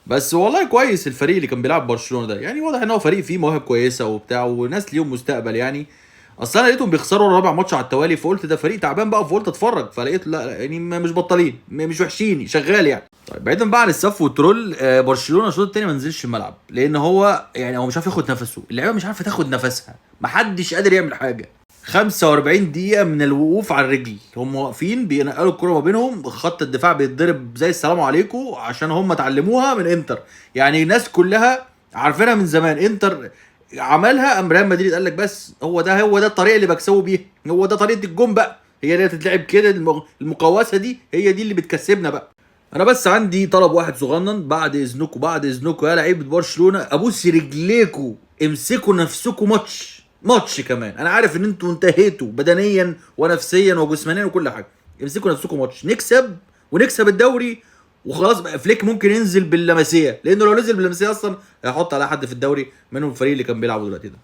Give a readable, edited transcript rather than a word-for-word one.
بس والله كويس الفريق اللي كان بيلعب برشلونة ده، يعني واضح ان هو فريق فيه مواهب كويسة وبتاع وناس ليهم مستقبل يعني. اصل انا لقيتهم بيخسروا رابع ماتش على التوالي، فقلت ده فريق تعبان بقى، فقلت اتفرج، فلقيت لا يعني مش بطالين، مش وحشين، شغال يعني. طيب بعيدا بقى عن السف وال troll، برشلونة الشوط الثاني ما نزلش الملعب، لان هو يعني هو مش عارف ياخد نفسه، اللعيبة مش عارفه تاخد نفسها، محدش قادر يعمل حاجة. 45 دقيقة من الوقوف على الرجل، هم واقفين بينقلوا الكرة ما بينهم، خط الدفاع بيتضرب زي السلام عليكم، عشان هم اتعلموها من انتر، يعني الناس كلها عارفينها من زمان. انتر عملها، قام ريال مدريد قال لك بس هو ده، هو ده الطريقة اللي بكسبوا بيها، هو ده طريقة الجون بقى، هي اللي تتلعب كده، المقاوسة دي هي دي اللي بتكسبنا بقى. انا بس عندي طلب واحد صغنن، بعد اذنكم، بعد اذنكم يا لعيبة برشلونة، ابوس رجليكم، امسكوا نفسكم ماتش، ماتش كمان. انا عارف ان انتوا انتهيتوا بدنيا ونفسيا وجسمانيا وكل حاجة، امسكوا نفسكم ماتش، نكسب ونكسب الدوري وخلاص بقى. فليك ممكن ينزل باللمسيه، لانه لو نزل باللمسيه اصلا هيحط على حد في الدوري منهم الفريق اللي كان بيلعبه دلوقتي ده.